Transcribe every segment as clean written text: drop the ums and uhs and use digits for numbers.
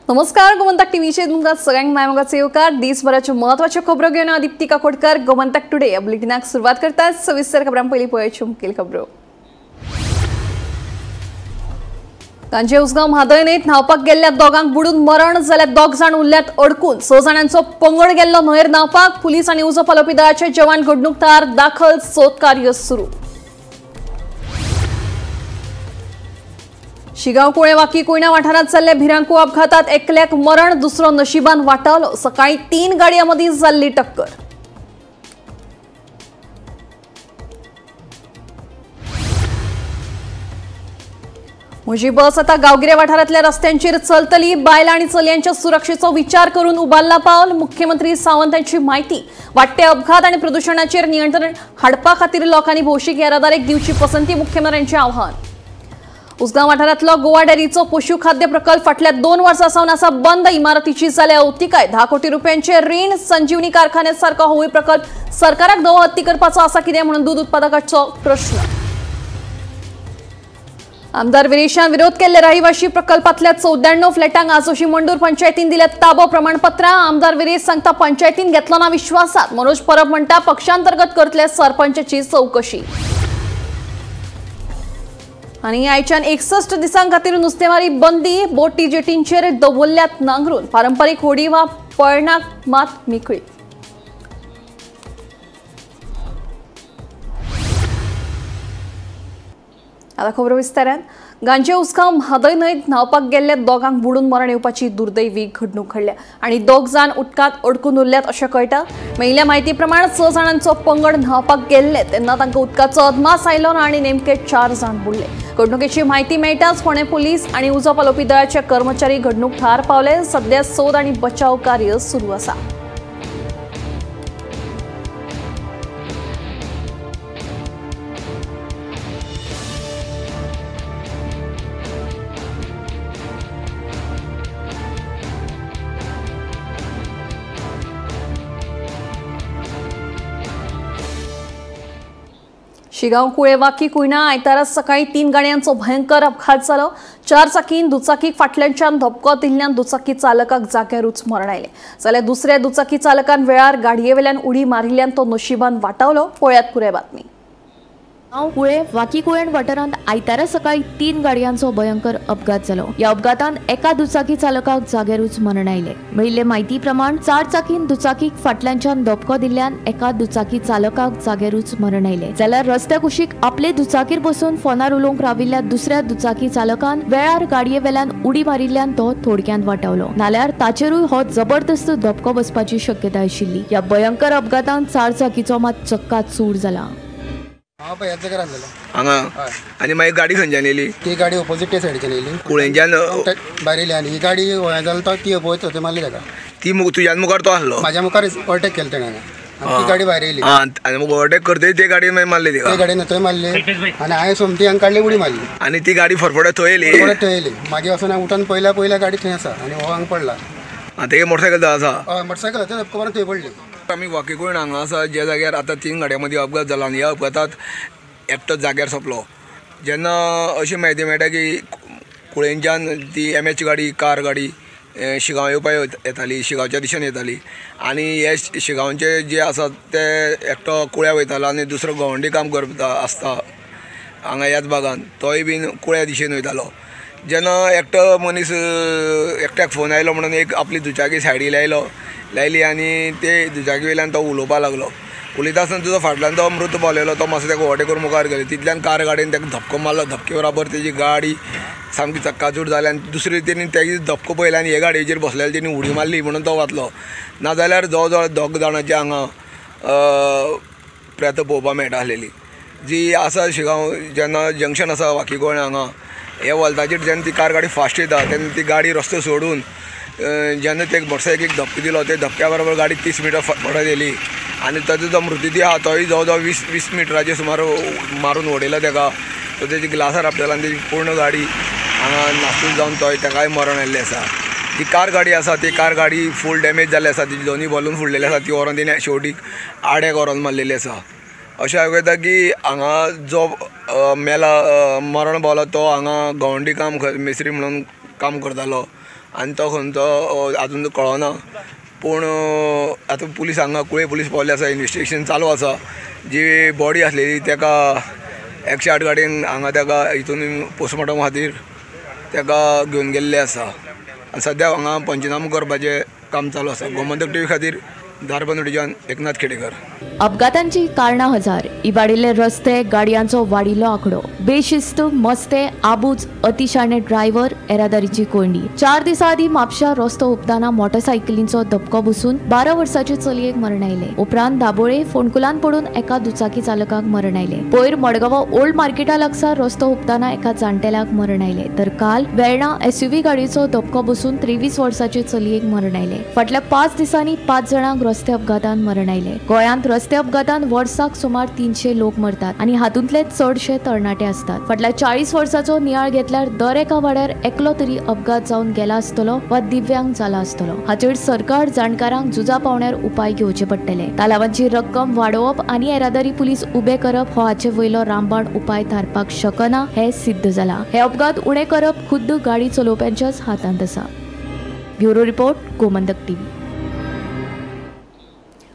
नमस्कार, गोमंतक टीव्हीचेर तुमकां सगळ्यांक मायमोगाचो येवकार। दिसभराच्यो महत्वाच्यो खबरो घेवन हांव दीप्ती काकोडकर गोमंतक टुडे ह्या बुलेटिनाक सुरवात करता। सविस्तर खबरां पयलीं पळोवच्यो मुखेल खबरो। गांजे उसगांव म्हादय न्हंयेंत न्हांवपाक गेल्ल्या दोगांक बुडून मरण जाल्यार दोग जाण उरल्यात अडकून। 6 जाणांचो पंगड गेल्लो न्हंयेर न्हांवपाक। पुलीस आनी उजो पालोवपी दळाचे जवान घडणूक थळार दाखल, सोदकार्य सुरू। शिगांव कुळे वाकी कोयना वाठारांत जाल्ल्या भिरांकूळ अपघातात एकल्याक मरण, दुसरो नशिबान वाटावलो। सकाळी 3 गाडयां मदीं जाल्ली टक्कर। म्हजी बस आता गावगिऱ्या वाठारांतल्या रस्त्यांचेर चलतली। बायलां आनी चलयांच्या सुरक्षेचो विचार करून उबारला पावल, मुख्यमंत्री सावंत हांची म्हायती। वाडटे अपघात आनी प्रदुशणाचेर नियंत्रण हाडपा खातीर लोकांनी भौशीक येरादारीक दिवची पसंती, मुख्यमंत्र्यांचें आव्हान। उसगांव वाठारांतलो गोवा डेअरीचो पशुखाद्य प्रकल्प फाटल्या 2 वर्सां सावन आसा बंद। इमारतीची जाल्या अवतिकाय। 10 कोटी रुपयांचे रीण संजीवनी कारखान्या सारको होवूय प्रकल्प सरकाराक दवो हत्ती करपाचो आसा कितें म्हणून दूद उत्पादकांचो प्रश्न। आमदार विरेशान विरोध केल्ले रहिवाशी प्रकल्पांतल्या 94 फ्लॅटांक आजोशी मंडूर पंचायतीन दिल्या ताबो प्रमाणपत्रां। आमदार विरेश सांगता पंचायतीन घेतलो ना विश्वासात। मनोज परब म्हणटा पक्षांतर्गत करतले सरपंचाची चवकशी। आनी आयच्यान 61 दिसां खातीर नुस्तेमारी बंदी। बोटी जेटींचेर दवरल्यात नांगरून। पारंपरीक होडी वा पळणाक मात मेकळी। आता खबर विस्तारान। गांजे उसगांव म्हादय न्हंयेंत न्हांवपाक गेल्ल्या दोगांक बुडून मरण येवपाची दुर्दैवी घडणूक घडल्या आनी 2 जाण उदकांत अडकून उरल्यात अशें कळटा। मेळिल्ल्या म्हायती प्रमाण 6 जाणांचो पंगड न्हांवपाक गेल्ले तेन्ना तांकां उदकाचो अदमास आयलो ना आनी नेमके 4 जाण बुडले। घडणुकेची म्हायती मेळटाच फोंडें पुलीस आनी उजो पालोवपी दळाचे कर्मचारी घडणूक थळार पावले। सध्या सोद आनी बचाव कार्य सुरू आसा। शिगांव कुळे वाकी कुयणा आयतारा सकाळी 3 गाडयांचो भयंकर अपघात जालो। 4 चाकीन दुचाकीक फाटल्यानच्यान धपको दिल्ल्यान दुचाकी चालकाक जाग्यारूच मरण आयलें। जाल्यार दुसऱ्या दुचाकी चालकान वेळार गाडयेवेल्यान उडी मारिल्ल्यान तो नशिबान वाटावलो। पळयात पुराय बातमी। कुळे वाकी कुळेण वाठारांत आयतारा सकाळी 3 गाडयांचो भयंकर अपघात जालो। ह्या अपघातान एका दुचाकी चालकाक जाग्यारूच मरण आयलें। मेळिल्ले म्हायती प्रमाण 4 चाकीन दुचाकीक फाटल्यानच्यान धपको दिल्ल्यान एका दुचाकी चालकाक जाग्यारूच मरण आयलें। जाल्यार रस्त्या कुशीक आपले दुचाकीर बसून फोनार उलोवंक राविल्ल्या दुसऱ्या दुचाकी चालकान वेळार गाडयेवेल्यान उडी मारिल्ल्यान तो थोडक्यांत वाटावलो। नाल्यार ताचेरूय हो जबरदस्त धपको बसपाची शक्यता आशिल्ली। ह्या भयंकर अपघातान 4 चाकीचो मात चक्काचूर जाला। हांव पळय ह्याच जाग्यार आसलेलो हांगा आनी मागीर गाडी खंयच्यान येयली? ती गाडी ऑपोजीट ते सायडीच्यान येयली, कुळेंच्यान भायर येयली आनी ही गाडी हें जालें तो ती अपोज थंय मारली ताका। ती तुज्यान मुखार तो आसलो? म्हाज्या मुखार ओवरटेक केलें तेणें आनी ती गाडी भायर येयली। आनी ओवरटेक करतकीर ती गाडी मागीर मारली तिका? ती गाडी थंय मारली आनी हांवें सोमती हांगा काडली उडी मारली आनी ती गाडी फरफडत थंय येयली। फरफडत थंय येयली। मागीर वचून हांवें उठून पळयल्या पळयल्या गाडी थंय आसा आनी हो हांगा पडला। तेगे मोटरसायकल आसा? हय, मोटरसायकल थंय धपको मारून थंय पडली। आमी वाकी कुळेण हांगा आसा ज्या जाग्यार आतां 3 गाडयां मदीं अपघात जाला आनी ह्या अपघातात एकटो जाग्यार सोंपलो। जेन्ना अशी म्हायती मेळटा की कुळेंच्यान ती MH गाडी, कार गाडी शिगांव येवपाक येताली, शिगांवच्या दिशेन येताली आनी हे शिगांवचे जे आसा ते एकटो कुळ्या वयतालो आनी दुसरो गवंडी काम करता आसता हांगा ह्याच भागान, तोय बीन कुळ्या दिशेन वयतालो। जेन्ना एकटो मनीस एकट्याक फोन आयलो म्हणून एक आपली दुचाकी सायडी लायली आनी ते दुचाकी वयल्यान तो उलोवपाक लागलो। उलयता आसतना तुजो फाटल्यान तो मृत पावलेलो, तो मातसो ताका ओवरटेक करून मुखार गेलो। तितल्यान कार गाडयेन ताका धपको मारलो। धपके बराबर तेजी गाडी सामकी चक्काचूर जाली आनी दुसरी तेणी तेजी धपको पळयलो आनी हे गाडयेचेर बसलेले तेणी उडी मारली म्हणून तो वाचलो। नाजाल्यार जवळ जवळ 2 जाणांची हांगा प्रेत पळोवपाक मेळटा आसलेली। जी आसा शिगांव जेन्ना जंक्शन आसा वाकी कुळेण हांगा हे वल्ताचेर जेन्ना ती कार गाडी फास्ट येता तेन्ना ती गाडी रस्तो सोडून जेन्ना ते मोटरसायकलीक धपको दिलो ते धपक्या बरोबर गाडी 30 मिटर फटफटत येयली आनी ताजो जो मृतदेह आहा तोय जवळ जवळ 20 मिटराचे सुमार मारून उडयलो ताका। तो तेजी ग्लासार आपटलो आनी तेजी पूर्ण गाडी हांगा नासून जावन तोय ताकाय मरण आयिल्लें आसा। ती कार गाडी आसा ती कार गाडी फूल डॅमेज जाल्ली आसा, तिजी दोनूय बलून फुडलेले आसा, ती व्हरोन तेणी शेवटीक आड्याक व्हरोन मारलेली आसा। अशें आयकता की हांगा जो मेला मरण पावला तो हांगा गवंडी काम मेस्त्री म्हणून काम करतालो आनी तो खंयचो आजून कळना. पूण आतां पुलीस हांगा कुळे पुलीस पावल्ले आसा, इन्वेस्टिगेशन चालू आसा. जी बॉडी आसलेली ताका 108 गाडयेन हांगा ताका हितून पोस्टमॉर्टम खातीर ताका घेवन गेल्ले आसा आनी सद्या हांगा पंचनामो करपाचें काम चालू आसा. गोमंतक टीव्ही खातीर धारबांदोडेच्यान एकनाथ खेडेकर. अपघातांची कारणां हजार, इबाडिल्ले रस्ते, गाडयांचो वाडिल्लो आंकडो, बेशिस्त, मस्ते, आबूज, अतिशाणे ड्रायव्हर, येरादारीची कोंयडी. 4 दिसां आदीं म्हापशा रस्तो हुपतना मोटरसायकलींचो धपको बसून 12 वर्साचे चलयेक मरण आयलें. उपरांत दाबोळे फोंडकुलान पडून एका दुचाकी चालकाक मरण आयलें. पयर मडगांव ओल्ड मार्केटा लागसार रस्तो हुपतना एका जाणटेल्याक मरण आयलें. तर काल वेर्णा एसयूव्ही गाडयेचो धपको बसून 23 वर्साचे चलयेक मरण आयलें. फाटल्या 5 दिसांनी 5 जाणांक रस्ते अपघातान मरण आयलें. गोंयांत रस्ते अपघातान वर्साक सुमार 300 लोक मरतात आनी हातूंतले चडशे तरणाटे आसतात. फाटल्या 40 वर्साचो नियाळ घेतल्यार दर एका वाड्यार एकलो तरी अपघात जावन गेला आसतलो वा दिव्यांग जाला आसतलो. हाचेर सरकार जाणकारांक झुजा पावण्यार उपाय घेवचे पडटले. तालावांची रक्कम वाडोवप आनी येरादारी पुलीस उबे करप हो हाचे वयलो रामबाण उपाय थारपाक शकना हें सिद्ध जाला. हे अपघात उणे करप खुद्द गाडी चलोवप्यांच्याच हातांत आसा. Bureau report, Gomantak TV.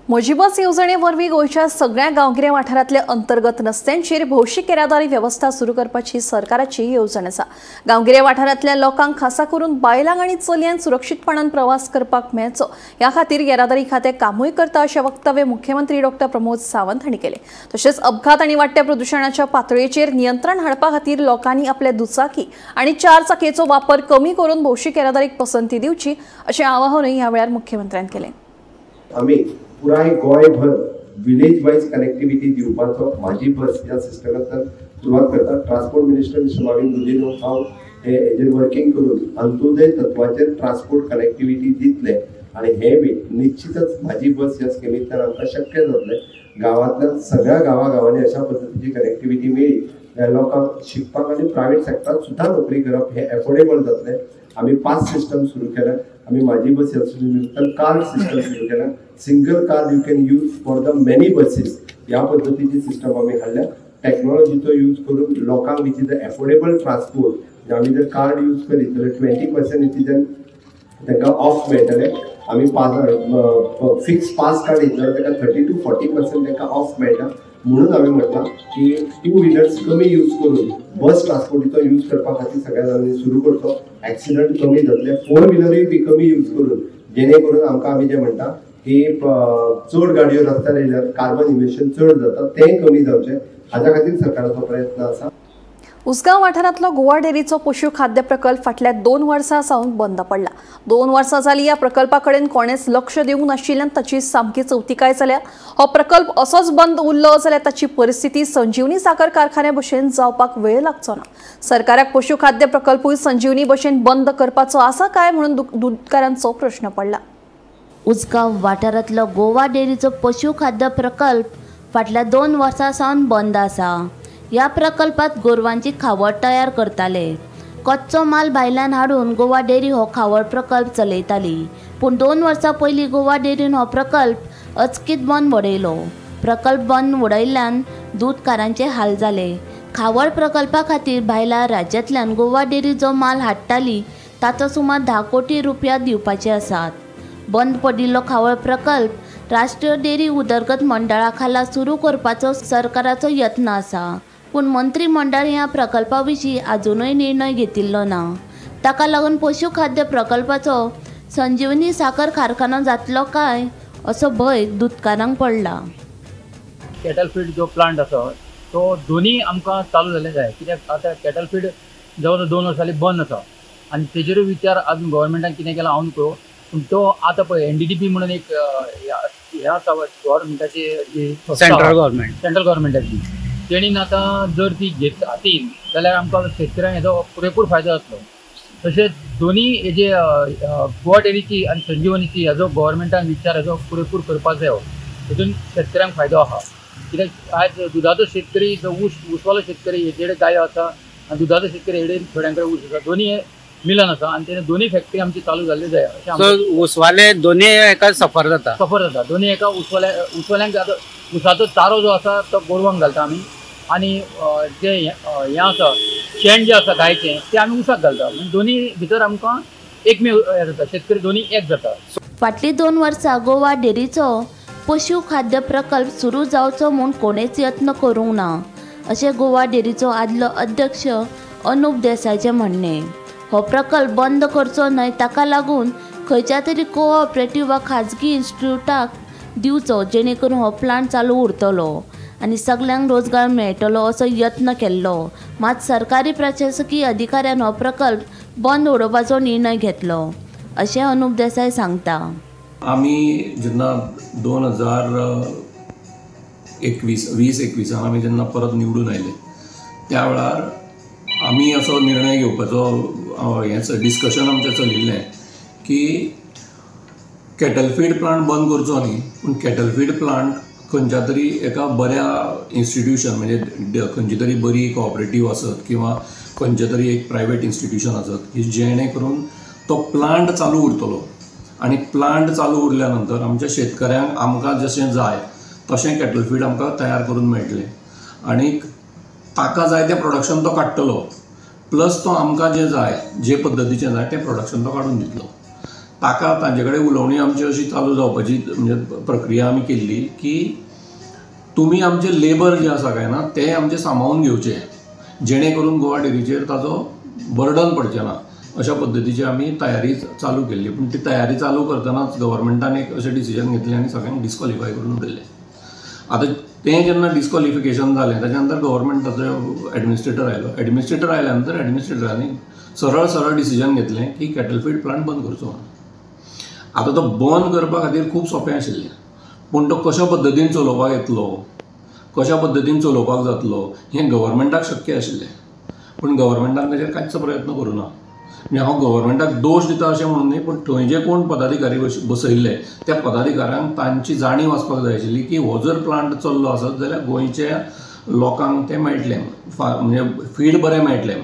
म्हजी बस येवजणे वरवीं गोंयच्या सगळ्या गांवगिऱ्या वाठारांतल्या अंतर्गत रस्त्यांचेर भौशीक येरादारी वेवस्था सुरू करपाची सरकाराची येवजण आसा. गांवगिऱ्या वाठारांतल्या लोकांक खासा करून बायलांक आनी चलयांक सुरक्षीतपणान प्रवास करपाक मेळचो ह्या खातीर येरादारी खातें कामूय करता अशें वक्तव्य मुख्यमंत्री डॉक्टर प्रमोद सावंत हांणी केलें. तशेंच अपघात आनी वाडट्या प्रदुशणाच्या पातळेचेर नियंत्रण हाडपा खातीर लोकांनी आपल्या दुचाकी आनी 4 चाकयेचो वापर कमी करून भौशीक येरादारीक पसंती दिवची अशें आवाहनूय ह्या वेळार मुख्यमंत्र्यान केलें. आमी पुराय गोंयभर विलेज वायज कनेक्टिव्हिटी दिवपाचो म्हाजी बस ह्या सिस्टमांतल्यान सुरवात करता. Transport minister mister Mauvin Godinho हांव हे हेजेर वर्किंग करून अंत्योदय तत्वाचेर ट्रान्सपोर्ट कनेक्टिव्हिटी दितले आनी हें बी निश्चितच म्हाजी बस ह्या स्किमींतल्यान आमकां शक्य जातलें. गांवांतल्यान सगळ्या गांवागांवांनी अशा पद्दतीची कनेक्टिव्हिटी मेळ्ळी जाल्यार लोकांक शिकपाक आनी प्रायवेट सेक्टरांत सुद्दां नोकरी करप हें एफोर्डेबल जातलें. आमी पास सिस्टम सुरू केल्या. आमी म्हाजी बस ह्या निमित्तान कार्ड सिस्टम सुरू केल्या. Single card you can use for the many buses ह्या पद्दतीची सिस्टम आमी हाडल्या. टॅक्नॉलॉजीचो यूज करून लोकांक which is affordable transport, आमी जर कार्ड यूज करीत जाल्यार 20% हितून तांकां ऑफ मेळटलें. आमी फिक्स पास कार्ड दितले जाल्यार ताका 30 to 40% तांकां ऑफ मेळटा. म्हणून आमी म्हटलां की 2 व्हिलर्स कमी यूज करून बस ट्रान्सपोर्टीचो यूज करपा खातीर सगळ्या जाणांनी सुरू करचो. एक्सिडंट कमी जातले. 4 व्हिलरूय बी कमी यूज करून जेणे करून आमकां आमी जें म्हणटा की चड गाडयो रस्त्यार येयल्यार कार्बन इमिशन चड जाता तें कमी जावचें हाज्या खातीर सरकाराचो प्रयत्न आसा. उसगांव वाठारांतलो गोवा डेअरीचो पशु खाद्य प्रकल्प फाटल्या 2 वर्सां सावन बंद पडला. 2 वर्सां जाली ह्या प्रकल्पा कडेन कोणेच लक्ष दिवंक नाशिल्ल्यान ताची सामकी चवतिकाय जाल्या. हो प्रकल्प असोच बंद उरलो जाल्यार ताची परिस्थिती संजीवनी साखर कारखान्या भशेन जावपाक वेळ लागचो ना. सरकाराक पशु खाद्य प्रकल्पूय संजीवनी भशेन बंद करपाचो आसा काय म्हणून दुदकारांचो प्रश्न पडला. उसगांव वाठारांतलो गोवा डेअरीचो पशु खाद्य प्रकल्प फाटल्या 2 वर्सां सावन बंद आसा. ह्या प्रकल्पात गोरवांची खावड तयार करताले. कच्चो माल भायल्यान हाडून गोवा डेअरी हो खावड प्रकल्प चलयताली. पूण 2 वर्सां पयलीं गोवा डेअरीन हो प्रकल्प अचकीत बंद उडयलो. प्रकल्प बंद उडयल्ल्यान दूदकारांचे हाल जाले. खावड प्रकल्पा खातीर भायल्या राज्यांतल्यान गोवा डेअरी जो माल हाडटाली ताचो सुमार 10 कोटी रुपया दिवपाचे आसात. बंद पडिल्लो खावड प्रकल्प राष्ट्रीय डेअरी उदरगत मंडळा खाला सुरू करपाचो सरकाराचो यत्न आसा. पूण मंत्रीमंडळ ह्या प्रकल्पा विशीं आजुनूय निर्णय घेतिल्लो ना. ताका लागून पशु खाद्य प्रकल्पाचो संजीवनी साखर कारखानो जातलो काय असो भंय दुदकारांक पडला. कॅटल फीड जो प्लांट आसा तो दोनी आमकां चालू जाल्ले जाय, कित्याक आतां कॅटल फीड जवळ जवळ 2 वर्सां जालीं बंद आसा आनी तेजेरूय विचार आजून गव्हर्मेंटान कितें केलां हांव न्हू. पूण तो आतां पळय NDDB म्हणून एक हें आसा गव्हर्मेंटाची जी सेंट्रल गव्हर्मेंटाची तेणीन आतां जर ती घेत हातीन जाल्यार आमकां शेतकऱ्यांक हेजो पुरेपूर फायदो जातलो. तशेंच दोनी हेजे गोवा डेअरीची आनी संजीवनीची हेजो गव्हर्मेंटान विचार हेजो पुरेपूर करपाक जायो. हेतून शेतकऱ्यांक फायदो आहा, कित्याक आयज दुदाचो शेतकरी जो ऊसवालो शेतकरी हेजेकडे गायो आसा आनी दुदाचो शेतकरी हेडे थोड्यां कडेन ऊस आसा, दोनी हे मिलन आसा आनी तेणे दोनी फॅक्टरी आमची चालू जाल्ली जाय. अशें ऊसवाले दोनी हेका सफर जाता, सफर जाता दोनी हेका. ऊसवाल्यांक आतां ऊसाचो चारो जो आसा तो गोरवांक घालता आमी आनी जे हें आसा शेण जें आसा गायचें तें आमी ऊसाक घालता. म्हणजे दोनी भितर आमकां एकमेव जाता, शेतकरी दोनी एक जाता। फाटलीं 2 वर्सां गोवा डेअरीचो पशु खाद्य प्रकल्प सुरू जावचो म्हूण कोणेच यत्न करूंक ना अशें गोवा डेअरीचो आदलो अध्यक्ष अनुप देसायचें म्हणणें। हो प्रकल्प बंद करचो न्हय ताका लागून खंयच्या तरी कोऑपरेटिव्ह वा खाजगी इन्स्टिट्यूटाक दिवचो जेणे करून हो प्लांट चालू उरतलो आनी सगल्यांक रोजगार मेळटलो असो यत्न केल्लो। मात सरकारी प्रशासकीय अधिकाऱ्यान हो प्रकल्प बंद उडोवपाचो निर्णय घेतलो अशें अनुप देसाय सांगता। आमी जेन्ना 2021 आमी जेन्ना परत निवडून आयले त्या वेळार आमी असो निर्णय घेवपाचो हें डिस्कशन आमचें चलिल्लें की कॅटल फीड प्लांट बंद करचो न्ही, पूण कॅटल फीड प्लांट खंयच्या तरी एका बऱ्या इन्स्टिट्यूशन म्हणजे खंयची तरी बरी कॉपरेटीव आसत किंवा खंयचें तरी एक प्रायवेट इन्स्टिट्यूशन आसत की जेणे करून तो प्लांट चालू उरतलो आनी प्लांट चालू उरल्या नंतर आमच्या शेतकऱ्यांक आमकां जशें जाय तशें कॅटल फीड आमकां तयार करून मेळटलें आनी ताका जाय तें प्रोडक्शन तो काडटलो, प्लस तो आमकां जें जाय जे पद्दतीचें जाय तें प्रोडक्शन तो काडून दितलो। ताका तांचे कडेन उलोवणी आमची अशी चालू जावपाची म्हणजे प्रक्रिया आमी केल्ली की तुमी आमचे लेबर जे आसा काय ना ते आमचे सामावून घेवचे जेणे करून गोवा डेअरीचेर ताजो बर्डन पडचें ना अशा पद्दतीची आमी तयारी चालू केल्ली। पूण ती तयारी चालू करतनाच गव्हर्मेंटान एक अशें डिसिजन घेतलें आनी सगळ्यांक डिस्क्वॉलिफाय करून उडयलें। आतां तें जेन्ना डिस्क्वॉलिफिकेशन जालें ताच्या नंतर गव्हर्मेंटाचो एडमिनिस्ट्रेटर आयलो, एडमिनिस्ट्रेटर आयल्या नंतर एडमिनिस्ट्रेटरांनी सरळ सरळ डिसिजन घेतलें की कॅटल फीड प्लांट बंद करचो म्हणून। आतां तो बंद करपा खातीर खूब सोंपें आशिल्लें, पूण तो कशा पद्दतीन चलोवपाक येतलो, कशा पद्दतीन चलोवपाक जातलो हें गव्हर्मेंटाक शक्य आशिल्लें, पूण गव्हर्मेंटान ताचेर कांयच प्रयत्न करूं ना। म्हणजे हांव गव्हर्मेंटाक दोश दिता अशें म्हणून न्ही, पूण थंय जे कोण पदाधिकारी बसयल्ले त्या पदाधिकाऱ्यांक तांची जाणीव आसपाक जाय आशिल्ली की हो जर प्लांट चल्लो आसत जाल्यार गोंयच्या लोकांक तें मेळटलें, म्हणजे फीड बरें मेळटलें।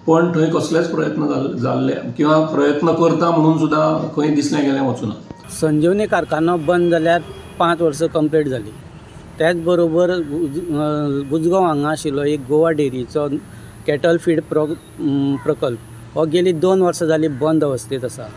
पण थंय कसलेच प्रयत्न जाल्ले किंवा प्रयत्न करता म्हणून सुद्दां खंय दिसलें गेलें वचूना। संजीवनी कारखानो बंद जाल्यार 5 वर्सां कंप्लीट जाली। त्याच बरोबर उजगांव हांगा आशिल्लो एक गोवा डेअरीचो कॅटल फीड प्रकल्प हो गेली 2 वर्सां जाली बंद अवस्थेंत आसा।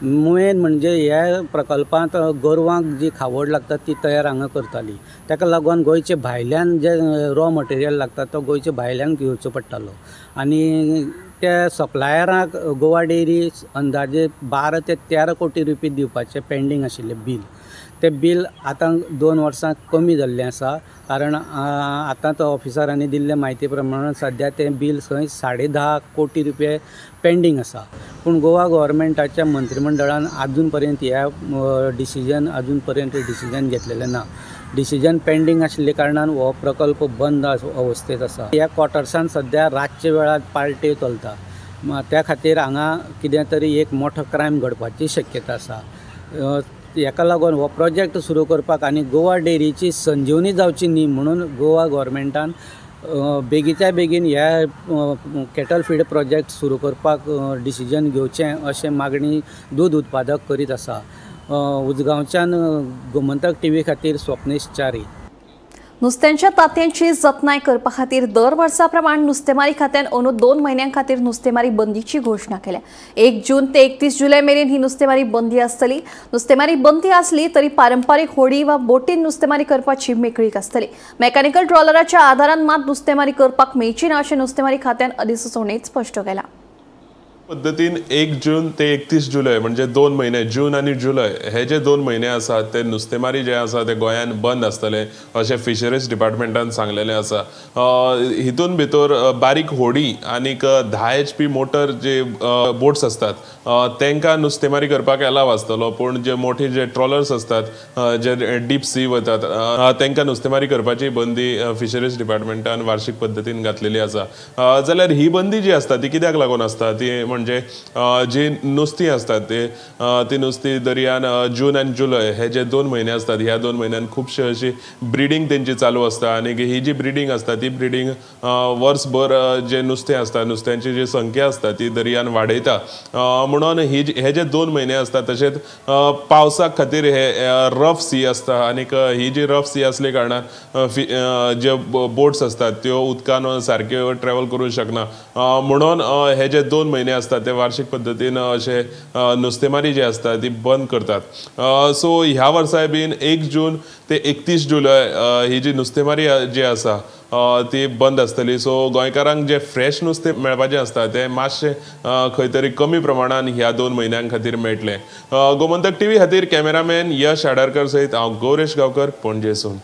मेन म्हणजे ह्या प्रकल्पांत गोरवांक जी खावड लागता ती तयार हांगा करताली, ताका लागून गोंयचे भायल्यान जे रॉ मटेरियल लागता तो गोंयचे भायल्यान घेवचो पडटालो आनी त्या सप्लायराक गोवा डेअरी अंदाजे 12 ते 13 कोटी रुपये दिवपाचें पेंडींग आशिल्लें बील, तें बील आतां 2 वर्सां कमी जाल्लें आसा। कारण आतां तो ऑफिसरांनी दिल्ले म्हायती प्रमाण सद्या तें बील खंय 10.5 कोटी रुपये पेंडींग आसा। पूण गोवा गव्हर्मेंटाच्या मंत्रिमंडळान आजून पर्यंत ह्या डिसिजन अजून पर्यंत डिसिजन घेतलेलें ना। डिसिजन पेंडींग आशिल्ले कारणान हो प्रकल्प बंद अवस्थेंत आसा। ह्या क्वॉर्टर्सान सद्या रातच्या वेळार पार्ट्यो चलता, त्या खातीर हांगा कितें तरी एक मोठो क्रायम घडपाची शक्यता आसा। हाका लागून हो प्रोजेक्ट सुरू करपाक आनी गोवा डेअरीची संजीवनी जावची न्ही म्हणून गोवा गव्हर्मेंटान बेगीच्या बेगीन ह्या कॅटल फीड प्रोजेक्ट सुरू करपाक डिसिजन घेवचें अशें मागणी दूद उत्पादक करीत आसा। उजगांवच्यान गोमंतक टीव्ही खातीर स्वप्नेश च्यारी। नुस्त्यांच्या तांत्यांची जतनाय करपा खातीर दर वर्सा प्रमाण नुस्तेमारी खात्यान अंदू 2 म्हयन्यां खातीर नुस्तेमारी बंदीची घोशणा केल्या। 1 जून ते 31 जुलय मेरेन ही नुस्तेमारी बंदी आसतली। नुस्तेमारी बंदी आसली तरी पारंपारीक होडी वा बोटीन नुस्तेमारी करपाची मेकळीक आसतली। मेकॅनिकल ट्रॉलराच्या आदारान मात नुस्तेमारी करपाक मेळची ना अशें नुस्तेमारी खात्यान अधिसुचोवणेंत स्पश्ट केलां। पद्दतीन 1 जून ते 31 जुलय म्हणजे 2 म्हयने, जून आनी जुलय हे जे 2 म्हयने आसात ते नुस्तेमारी जे आसा ते गोंयान बंद आसतले अशें फिशरीज डिपार्टमेंटान सांगलेलें आसा। हितून भितर बारीक होडी आनीक 10 HP motor जे बोट्स आसतात तांकां नुस्तेमारी करपाक एलाव आसतलो, पूण जे मोठे जे ट्रॉलर्स आसतात जे डीप सी वतात तांकां नुस्तेमारी करपाची बंदी फिशरीज डिपार्टमेंटान वार्षिक पद्दतीन घातलेली आसा। जाल्यार ही बंदी जी आसता ती कित्याक लागून आसता, ती म्हणजे जी नुस्तीं आसतात ती नुस्तीं दर्यान जून आनी जुलय हे जे 2 म्हयने आसतात ह्या 2 म्हयन्यान खुबशे अशी ब्रिडींग तेंची चालू आसता आनी ही जी ब्रिडींग आसता ती ब्रिडींग वर्सभर जे नुस्तें आसता नुस्त्यांची जी संख्या आसता ती दर्यान वाडयता। म्हणून हे जे 2 म्हयने आसता तशेंच पावसा खातीर हे रफ सी आसता आनीक ही जी रफ सी आसले कारणान जे बोट्स आसतात त्यो उदकान सारक्यो ट्रॅवल करूंक शकना म्हणून हे जे 2 म्हयने आसता ते वार्षिक पद्दतीन अशे नुस्तेमारी जी आसता ती बंद करतात. सो ह्या वर्साय बीन 1 जून ते 31 जुलय ही जी नुस्तेमारी जी आसा ती बंद आसतली. सो गोंयकारांक जे फ्रेश नुस्तें मेळपाचें आसता तें मातशें खंय तरी कमी प्रमाणान ह्या 2 म्हयन्यां खातीर मेळटलें. गोमंतक टीव्ही खातीर कॅमेरामॅन यश आडारकर सयत हांव गौरेश गांवकर, पणजेसून.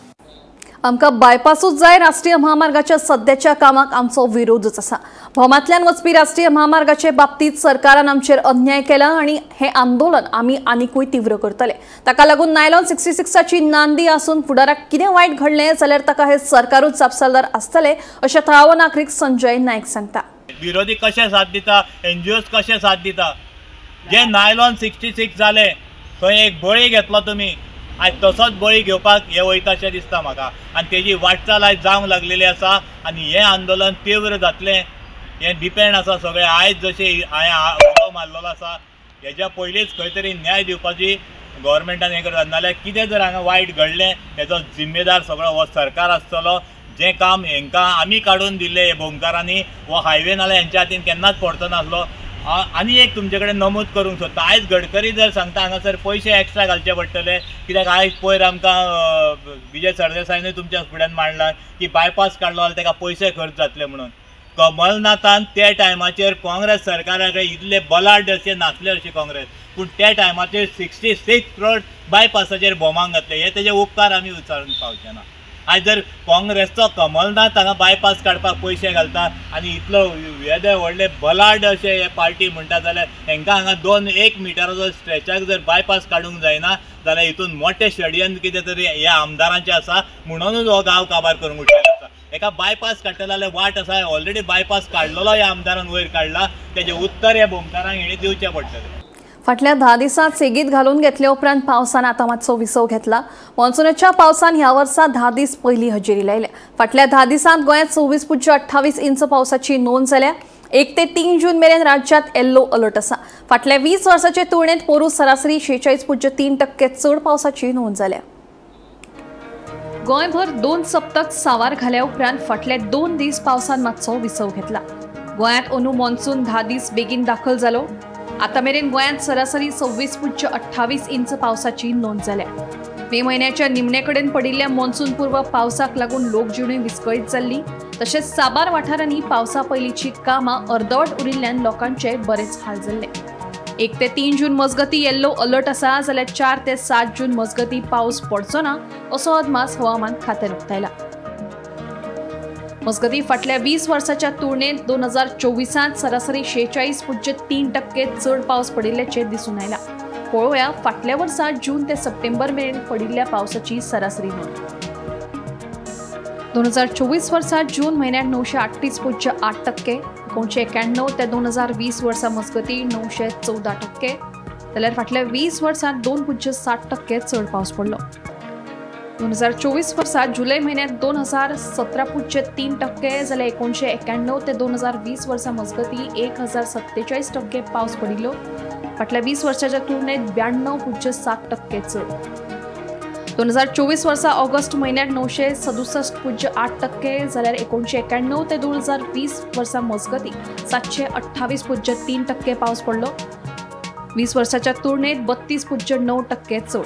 आमकां बायपासूच जाय. राष्ट्रीय म्हामार्गाच्या सद्याच्या कामाक आमचो विरोधच आसा. भोमांतल्यान वचपी राष्ट्रीय म्हामार्गाचे बाबतींत सरकारान आमचेर अन्याय केला आनी हें आंदोलन आमी आनिकूय तीव्र करतले. ताका लागून नायलॉन 66ची नांदी आसून फुडाराक कितें वायट घडलें जाल्यार ताका हे सरकारूच जापसालदार आसतले अशें थळावो नागरीक संजय नायक सांगता. विरोधी कशे साथ दिता, एनजीओज कशे साथ दिता. जे नायलॉन 66 जाले थंय एक बळी घेतलो तुमी, आयज तसोच बळी घेवपाक हे वयता अशें दिसता म्हाका आनी तेजी वाटचाल आयज जावंक लागलेली आसा आनी हें आंदोलन तीव्र जातलें हें डिपेंड आसा सगळें. आयज जशें हांवें उलो मारलेलो आसा हेज्या पयलींच खंय तरी न्याय दिवपाची गव्हर्मेंटान हें करता, नाजाल्यार कितें जर हांगा वायट घडलें हेजो जिम्मेदार सगळो हो सरकार आसतलो. जें काम हेंकां आमी काडून दिल्लें हे भोमकारांनी हो हायवे नाल्यार हेंच्या हातीन केन्नाच पडचो नासलो. आनी एक तुमचे कडेन नमूद करूंक सोदता, आयज गडकरी जर सांगता हांगासर पयशे एक्स्ट्रा घालचे पडटले कित्याक आयज पयर आमकां विजय सरदेसायनूय तुमच्या फुड्यान मांडला की बायपास काडलो जाल्यार ताका पयशे खर्च जातले म्हणून. कमलनाथान त्या टायमाचेर काँग्रेस सरकारा कडेन इतले बलाढ्य अशें नासले अशें काँग्रेस, पूण त्या टायमाचेर 66 करोड बायपासाचेर भोमांक घातले. हे तेजे उपकार आमी विचारून पावचे ना. आयज जर काँग्रेसचो कमलनाथ हांगा बायपास काडपाक पयशे घालता आनी इतलो येदे व्हडले बलाढ्य अशे हे पार्टी म्हणटा जाल्यार हेंकां हांगा 2-1 मिटराचो स्ट्रेचाक जर बायपास काडूंक जायना जाल्यार हितून मोठें षडयंत्र कितें तरी ह्या आमदारांचें आसा म्हणूनच हो गांव काबार करूंक उठलेलो आसा. एका बायपास काडटले जाल्यार वाट आसा, ऑलरेडी बायपास काडलेलो ह्या आमदारान वयर काडला, तेजें उत्तर ह्या भोमकारांक हेणी दिवचें पडटलें. फाटल्या 10 दिसांत सेगीत घालून घेतले उपरांत पावसान आतां मातसो विसव घेतला. मॉन्सूनाच्या पावसान ह्या वर्सा 10 दीस पयलीं हजेरी लायल्या. फाटल्या 10 दिसांत गोंयांत 26.28 इंच पावसाची नोंद जाल्या. 1 ते 3 जून मेरेन राज्यांत येल्लो अलर्ट आसा. फाटल्या 20 वर्साचे तुळनेत पोरूं सरासरी 46.3% चड पावसाची नोंद जाल्या. गोंयभर 2 सप्तक सावार घाल्या उपरांत फाटले 2 दीस पावसान मातसो विसव घेतला. गोंयांत अंदू मॉन्सून 10 दीस बेगीन दाखल जालो. आतां मेरेन गोंयांत सरासरी 26.28 इंच पावसाची नोंद जाल्या. मे म्हयन्याच्या निमणे कडेन पडिल्ल्या मॉन्सून पूर्व पावसाक लागून लोकजिणूय विस्कळीत जाल्ली. तशेंच साबार वाठारांनी पावसा पयलींची कामां अर्दवट उरिल्ल्यान लोकांचे बरेच हाल जाल्ले. 1 ते 3 जून मजगती येल्लो अलर्ट आसा जाल्यार 4 ते 7 जून मजगती पावस पडचो ना असो अदमास हवामान खात्यान उक्तायला. मजगती फाटल्या 20 वर्साच्या तुळनेत 2024 सरासरी 46.3% चड पावस पडिल्ल्याचें दिसून आयला. पळोवया फाटल्या वर्सा जून ते सप्टेंबर मेरेन पडिल्ल्या पावसाची सरासरी नोंद. 2024 वर्सा जून म्हयन्यात 938.8%, 1991 ते 2020 वर्सा मजगती 914%, जाल्यार फाटल्या 20 वर्सांत 2.7% चड पावस पडलो. 2024 वर्सा जुलय म्हयन्यात 2017.3% जाल्यार 1991 ते 2020 वर्सा मजगती 1047% पावस पडिल्लो. फाटल्या 20 वर्साच्या तुलनेत 92.7% चड. 2024 वर्सा ऑगस्ट म्हयन्यात 967.8% जाल्यार 1991 ते 2020 वर्सा मजगती 728.3% पावस पडलो. 20 वर्साच्या तुलनेत 32.9% चड.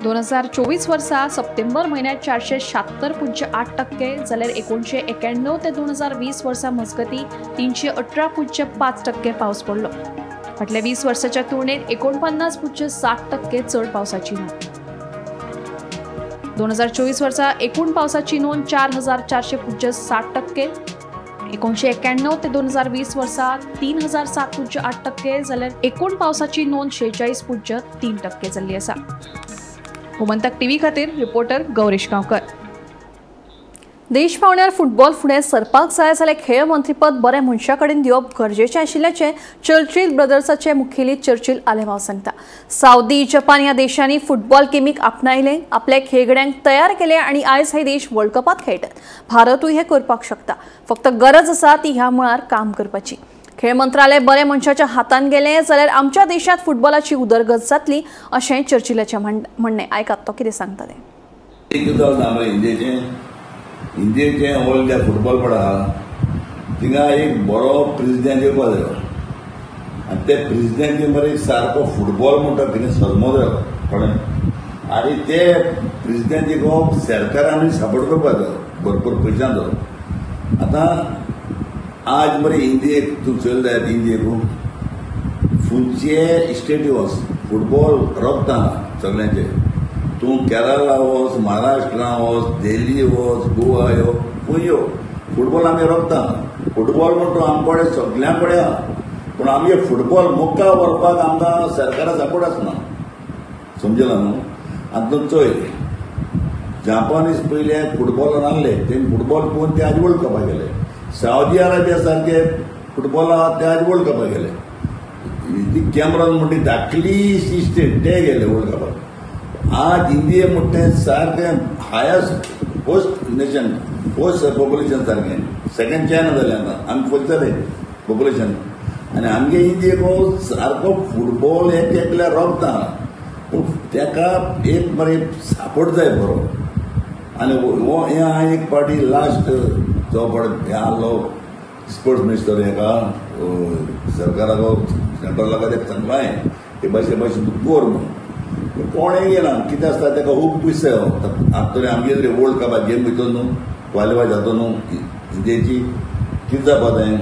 2024 वर्सा सप्टेंबर म्हयन्यात 476.8% जाल्यार 1991 ते 2020 वर्सा मजगती 318.5% पावस पडलो. फाटल्या 20 वर्साच्या तुळनेत 49.7% चड पावसाची नोंद. 2024 वर्सा एकूण पावसाची नोंद 4400.60%, 1991 ते 2020 वर्सा 3007.8% जाल्यार एकूण पावसाची नोंद 46.3% जाल्ली आसा. गोमंतक टीव्ही खातीर रिपोर्टर गौरेश गांवकर. देश पावण्यार फुटबॉल फुडें सरपाक जाय जाल्यार खेळ मंत्रीपद बऱ्या मनशा कडेन दिवप गरजेचें आशिल्ल्याचें चर्चिल ब्रदर्साचे मुखेली चर्चिल आलेमाव सांगता. सावदी, जपान ह्या देशांनी फुटबॉल गेमीक आपणायले, आपल्या खेळगड्यांक तयार केले आनी आयज हे देश वर्ल्ड कपांत खेळटात. भारतूय हें करपाक शकता, फक्त गरज आसा ती ह्या मळार काम करपाची. खेळ मंत्रालय बरे मनशाच्या हातान गेलें जाल्यार आमच्या देशांत फुटबॉलाची उदरगत जातली अशें चर्चिलाचें म्हणणें. आयकात तो कितें सांगता तें. इंडियेचें ऑल इंडिया फुटबॉल पडा थिंगा एक बरो प्रेजिडेंट येवपा जायो आनी ते प्रेजिडेंट मरे सारको फुटबॉल म्हणटा कितें सजमो जायो कळ्ळें. आनी ते प्रेजिडेंट सरकारान सपोर्ट करपा जायो भरपूर पयशांचो. आतां आज मरे इंडियेक तूं चल जायत इंडियेक खंयचे स्टेटी वच फुटबॉल रोखता सगळ्यांचे. तूं केरला वच, महाराष्ट्रा वच, दिल्ली वच, गोवा यो, खंय यो, फुटबॉल आमी रोखता. फुटबॉल म्हणटा आमचे कडेन सगळ्यां कडेन आहा, पूण आमगे फुटबॉल मुखार व्हरपाक आमकां सरकारा सपोर्ट आसना, समजला न्हू. आतां तूं चोय जापानीज पयले फुटबॉलान आहले, तेणी फुटबॉल पळोवन ते आज वर्ल्ड कपाक गेले. सावदी अरेबिया सारके फुटबॉल आहा ते आज वर्ल्ड कपाक गेले. ती कॅमरॉन म्हणटी धाकली स्टेट ते गेले वर्ल्ड कपाक. आज इंडिया म्हणटा सारकें highest first nation, first population सारकें, सेकंड चायना जालें आतां, आमी फर्स्ट जालें पॉप्युलेशन. आनी आमगे इंडियेक सारको फुटबॉल एक एकल्या रोखता, पूण ताका एक मरे सपोर्ट जाय बरो. आनी हो हें एक पार्टी लास्ट जो पळय हें आहलो स्पोर्ट्स मिनिस्टर हेका सरकाराक सेंट्रलाक तेका सांगलां हे भाशे भाशेन तूं कर म्हूण. कोणें गेला कितें आसता ताका खूब पयशे. आतां तरी आमगे वर्ल्ड कपाक गेम भितर न्हू क्वालिफाय जाता न्हू इंडियेची, कितें जावपा जाय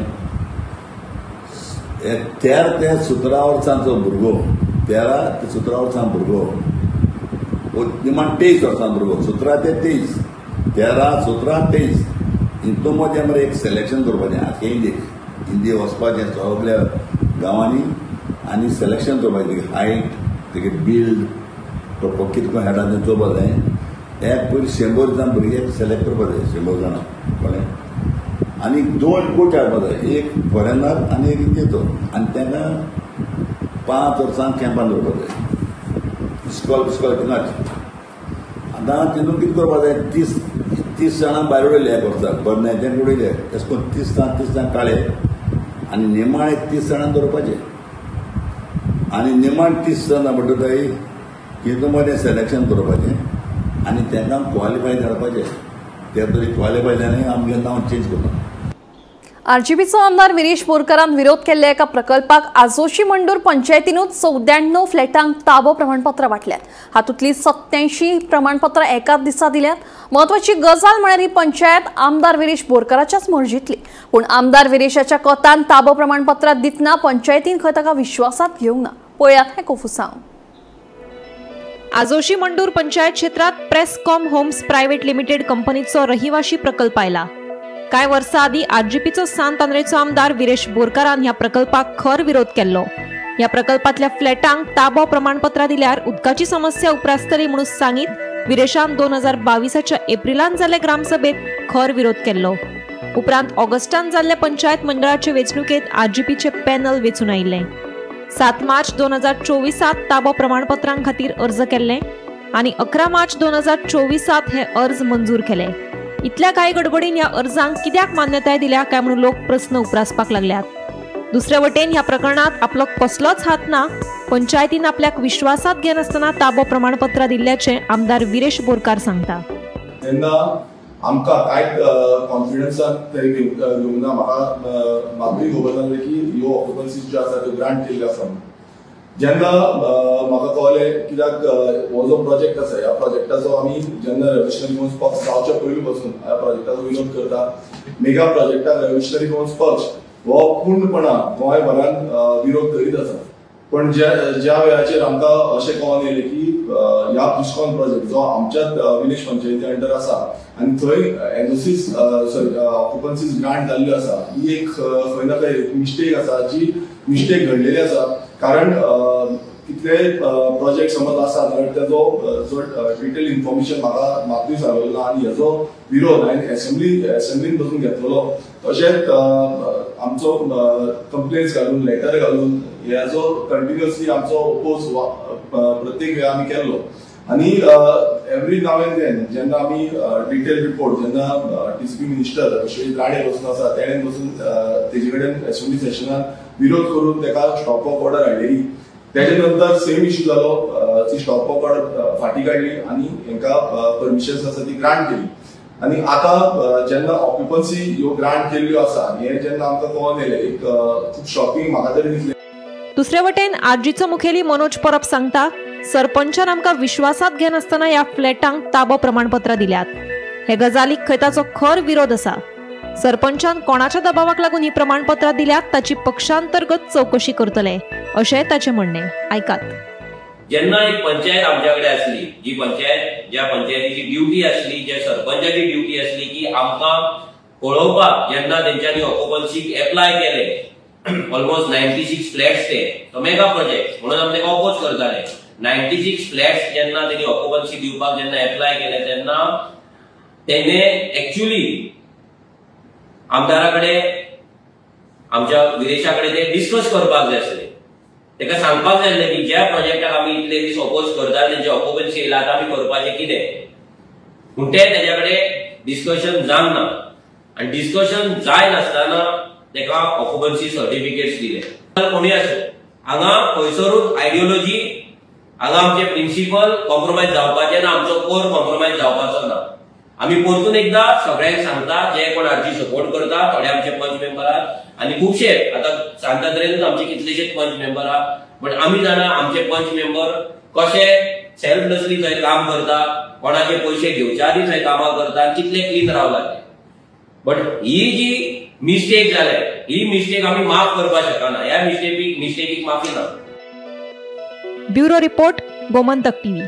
13 ते 17 वर्सांचो भुरगो, 13 ते 17 वर्सां भुरगो, निमाण 23 वर्सां भुरगो, 17 ते 23, 13, 17, 23 हितून मदें मरे एक सिलेक्शन करपाचें आख्खे इंडियेक. इंडिये वचपाचें सगल्या गांवांनी आनी सिलेक्शन करपाचें, तेगे हायट, तेगे बिल्ड, तो कितें करून खेळटा तें चोवपा जाय. एक पयलीं 100 जाण भुरग्याक सिलेक्ट करपा जाय, 100 जाणां कळ्ळें. आनी 2 कोच हाडपा जाय, एक फॉरेनर आनी एक इंडियेचो, आनी तांकां 5 वर्सां कॅम्पान दवरपा जाय, इस्कॉल बिस्कॉल थिंगाच. आतां तितून कितें करपा जाय, 30 जाणां भायर उडयले एक वर्साक, बरें न्हय तेंकां उडयले, तशें करून 30 जाण काडले आनी निमाणे 30 जाणां दवरपाचें. आनी निमाण 30 जाणां म्हणटा तितून मदें सिलेक्शन करपाचें आनी तांकां क्वॉलिफाय धाडपाचें. ते तरी क्वॉलिफाय जालें आमगें नांव चेंज करता. आरजीपीचो आमदार विरेश बोरकारान विरोध केल्ल्या एका प्रकल्पाक आजोशी मंडूर पंचायतीनूच 94 फ्लॅटांक ताबो प्रमाणपत्र वाटल्यात. हातूंतली 87 प्रमाणपत्रां एकाच दिसा दिल्यात. म्हत्वाची गजाल म्हळ्यार ही पंचायत आमदार विरेश बोरकाराच्याच मर्जीतली, पूण आमदार विरेशाच्या कोतान ताबो प्रमाणपत्रां दितना पंचायतीन खंय ताका विश्वासांत घेवंक ना. पळयात हें कोफुसांव. आजोशी मंडूर पंचायत क्षेत्रात प्रेसकॉम होम्स प्रायव्हेट लिमिटेड कंपनीचो रहिवाशी प्रकल्प आयला. कांय वर्सां आदीं आरजीपीचो सांत आंद्रेचो आमदार विरेश बोरकारान ह्या प्रकल्पाक खर विरोध केल्लो. ह्या प्रकल्पांतल्या फ्लॅटांक ताबो प्रमाणपत्रां दिल्यार उदकाची समस्या उप्रासतली म्हणून सांगीत विरेशान 2022च्या एप्रिलान जाल्ले ग्रामसभेत खर विरोध केल्लो. उपरांत ऑगस्टान जाल्ले पंचायत मंडळाचे वेंचणुकेत आरजीपीचे पॅनल वेंचून आयिल्लें. 7 मार्च 2024 ताबो प्रमाणपत्रां खातीर अर्ज केल्ले आनी 11 मार्च 2024 हे अर्ज मंजूर केले. इतल्या कांय गडबडीन ह्या अर्जांक कित्याक मान्यताय दिल्या काय म्हणून लोक प्रस्न उप्रासपाक लागल्यात. दुसरे वटेन ह्या प्रकरणात आपलो कसलोच हात ना, पंचायतीन आपल्याक विश्वासात घेनासतना ताबो प्रमाणपत्रां दिल्ल्याचें आमदार विरेश बोरकार सांगता. तेन्ना आमकां कांय कॉन्फिडन्सान तरी घेवंक ना. म्हाका मातूय खबर नासलें की ह्यो ऑक्युपन्सी ज्यो आसा त्यो ग्रांट केल्ल्यो आसा म्हणून. जेन्ना म्हाका कळ्ळें कित्याक हो जो प्रोजेक्ट आसा ह्या प्रोजेक्टाचो आमी जेन्ना रेव्होल्युशनरी गोवन्स पक्ष जावच्या पयलीं पासून ह्या प्रोजेक्टाचो विरोध करता. मेगा प्रोजेक्टाक रेव्होल्युशनरी गोवन्स पक्ष हो पूर्णपणान गोंयभरान विरोध करीत आसा. पण ज्या वेळाचेर आमकां अशें कळोन येयलें की ह्या प्रिस्कॉन प्रोजेक्ट जो आमच्याच विलेज पंचायती अंडर आसा आनी थंय एनओसीस सॉरी ऑक्युपन्सीज ग्रांट जाल्ल्यो आसा, ही एक खंय ना खंय मिस्टेक आसा, जी मिस्टेक घडलेली आसा. कारण कितले प्रोजेक्ट समज आसा जाल्यार तेजो जो डिटेल इन्फॉर्मेशन म्हाका मातूय सांगलेलो ना आनी हेजो विरोध हांवें एसेंब्लीन बसून घेतलेलो. तशेंच आमचो कंप्लेन्स घालून लेटर घालून हेजो कंटिन्युअसली आमचो ओपोज प्रत्येक वेळा आमी केल्लो. आनी एवरी नाव एंड then जेन्ना आमी डिटेल रिपोर्ट जेन्ना टीसीपी मिनिस्टर विश्वजीत राणे बसून आसा तेणेन बसून तेजे कडेन असेंब्ली सेशनान विरोध करून तेका स्टॉप वर्क ऑर्डर हाडलेली. तेजे नंतर सेम इश्यू जालो, ती स्टॉप वर्क ऑर्डर फाटी काडली आनी हेंकां परमिशन्स आसा ती ग्रांट केली. आनी आतां जेन्ना ऑक्युपन्सी ह्यो ग्रांट केल्ल्यो आसा हें जेन्ना आमकां कळोन येयलें एक खूब शॉकिंग म्हाका तरी दिसलें. दुसरे वटेन आरजीचो मुखेली मनोज परब सांगता सरपंचान आमकां विश्वासात घेनासतना ह्या फ्लॅटांक ताबो प्रमाणपत्रां दिल्यात. हे गजालीक खंय ताचो खर विरोध आसा. सरपंचान कोणाच्या दबावाक लागून ही प्रमाणपत्रां दिल्यात ताची पक्षांतर्गत चवकशी करतले अशें ताचें म्हणणें. आयकात. जेन्ना एक पंचायत आमच्या कडेन आसली, जी पंचायत ज्या पंचायतीची ड्युटी आसली, ज्या सरपंचाची ड्युटी आसली की आमकां पळोवपाक जेन्ना तेंच्यांनी ऑक्युपन्सीक एप्लाय केले ऑलमोस्ट 96 फ्लॅट्स ते तो मेगा प्रोजेक्ट म्हणून आमी तेका ऑपोज करताले. 96 फ्लॅट्स जेन्ना तेणी ऑक्युपन्सी दिवपाक जेन्ना एप्लाय केले तेन्ना तेणे एक्च्युअली आमदारा कडेन आमच्या विरेशा कडेन ते डिस्कस करपाक जाय आसले. तेका सांगपाक जाय आसलें की ज्या प्रोजेक्टाक आमी इतले दीस ऑपोज करता तेंचे ऑक्युपन्सी येयला आतां आमी करपाचें कितें, पूण तें तेज्या कडेन डिस्कशन जावंक ना आनी डिस्कशन जाय नासतना तेका ऑक्युपन्सी सर्टिफिकेट्स दिले. कोणूय आसूं हांगा खंयसरूच आयडियोलॉजी हांगा आमचे प्रिंसिपल कॉम्प्रोमायज जावपाचे ना, आमचो कोर कॉम्प्रोमायज जावपाचो ना. आमी परतून एकदा सगळ्यांक सांगता जे कोण आरजी सपोर्ट करता थोडे आमचे पंच मेंबर आहात आनी खुबशे आतां सांतांद्रेनूच आमचे कितलेशेच पंच मेंबर आहात, बट आमी जाणा आमचे पंच मेंबर कशे सेल्फलेसली थंय काम करता, कोणाचे पयशे घेवच्या आदी थंय कामां करता, कितले क्लीन रावला ते. बट he ji mistake जाल्या ही मिस्टेक आमी माफ करपाक शकना, ह्या मिस्टेकीक माफी ना. Bureau report, Gomantak TV.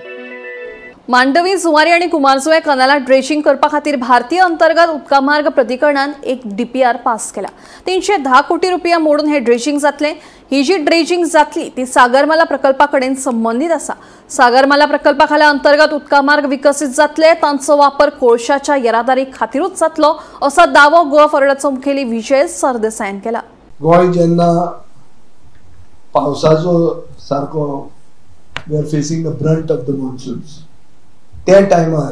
Mandovi, Zuari आणि कुमारजुवे कनालात ड्रेजिंग करपा खातीर भारतीय अंतर्गत उदकामार्ग प्राधिकरणान एक डीपीआर पास केला. 310 कोटी रुपया मोडून हे ड्रेजिंग जातले. ही जी ड्रेजिंग जातली ती सागरमाला प्रकल्पा कडेन संबंधित आसा. सागरमाला प्रकल्पा खाला अंतर्गत उदकामार्ग विकसित जातले, तांचो वापर कोळशाच्या येरादारी खातीरूच जातलो असो दावो गोवा फॉरवर्डाचो मुखेली विजय सरदेसायान केला. गोंय जेन्ना पावसाचो सारको we are facing the brunt of the monsoons त्या टायमार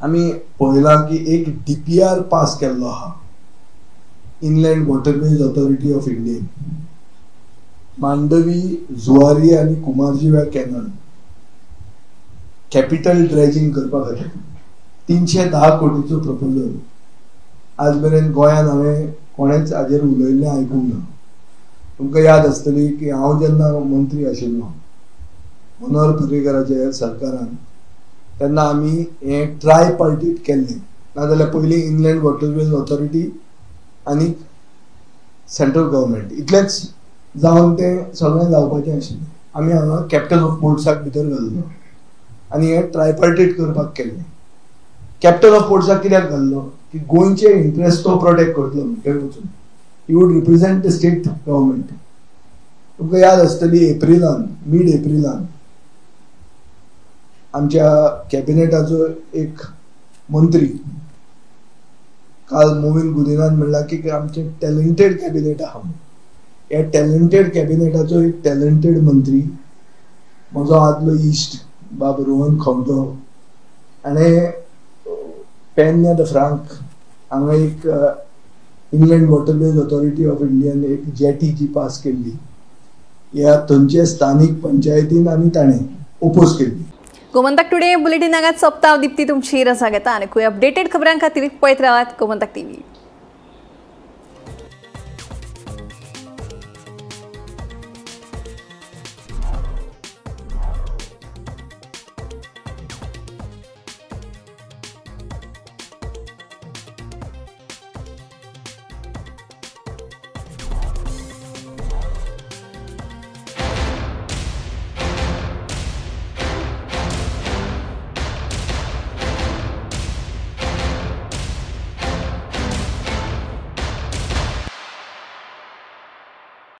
आमी पळयलां की एक डीपीआर पास केल्लो आहा inland waterways authority of India. Mandovi, Zuari आनी कुमारजुव्या कॅनल कॅपिटल ड्रेजिंग करपा खातीर 310 कोटीचो प्रपोजल आज मेरेन गोंयांत हांवें कोणेच हाजेर उलयल्लें आयकूंक ना. तुमकां याद आसतली की हांव जेन्ना मंत्री आशिल्लो मनोहर पर्रीकराच्या सरकारान तेन्ना आमी हें ट्राय पार्टीट केल्लें, नाजाल्यार पयलीं इनलँड वॉटरवेज ऑथॉरिटी आनी सेंट्रल गव्हर्मेंट इतलेंच जावन तें सगळें जावपाचें आशिल्लें. आमी हांगा कॅप्टन ऑफ पोर्ट्साक भितर घाल्लो आनी हें ट्रायपार्टीट करपाक केल्लें. कॅप्टन ऑफ पोर्ट्साक कित्याक घाल्लो की गोंयचे इंट्रस्ट तो प्रोटेक्ट करतलो भितर वचून, he would represent the state government. तुमकां याद आसतली एप्रिलान, मीड एप्रिलान आमच्या कॅबिनेटाचो एक मंत्री काल मोविन गुदिनान म्हणला की आमचें टॅलंटेड कॅबिनेट आहा. ह्या टॅलंटेड कॅबिनेटाचो एक टॅलंटेड मंत्री म्हजो आदलो इश्ट बाब रोहन खंवटो हाणें पेन्या the Frank हांगा एक इनलँड वॉटरवेज ऑथॉरिटी ऑफ इंडियान एक जेटी जी पास केल्ली ह्या थंयचे स्थानीक पंचायतीन आनी ताणें ओपोज केल्ली. गोमंतक टुडे बुलेटिन हांगाच सोंपता. दीप्ती तुमची रजा घेता आनी अपडेटेड खबरां खातीर पळयत रावात गोमंतक टीव्ही.